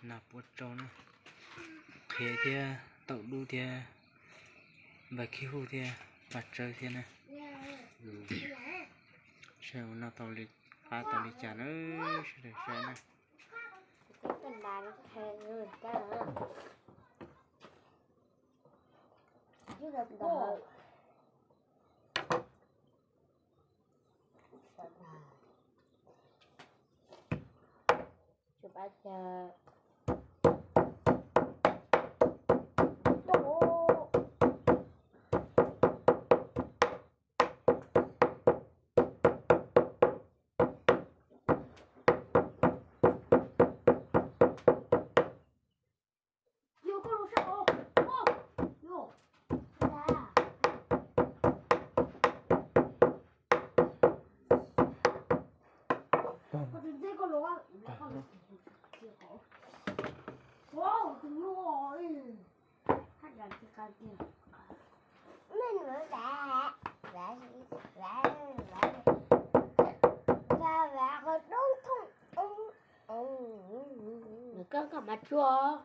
Nas puab tsau na, qhiav thiab, taum dub thiab, npais khib huj thiab, pas tsawb thiab na. Saib ua noj tau li qab tau li cas na, sawv daws saib na. Nws koj koj mas tsuag.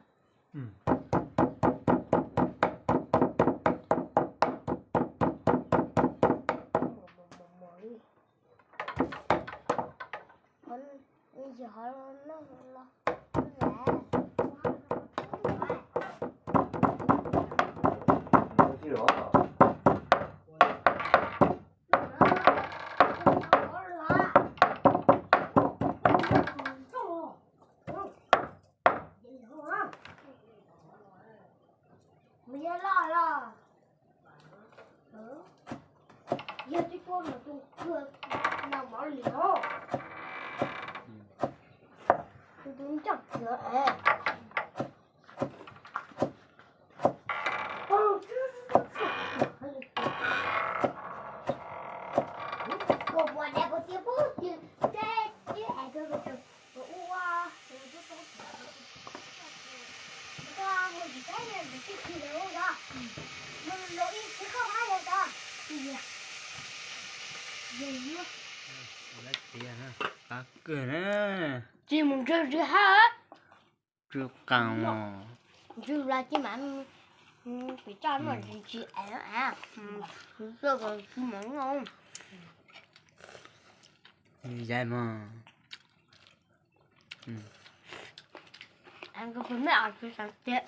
Yog tib tuaj mas tus kawg nag mov liam. Tus tus ncaj kawg es. Kuv puas dai kuv txiv pub tsis tse tsis hais kawg kuv ua. Tsis mus ntswg tsis hab. Tsw qas os. Ntswg las tsis mas pem toj no tsis tsis ev a. Tsis mas no. Yaim mog. Nkawd pus mej os tsis xav tiag.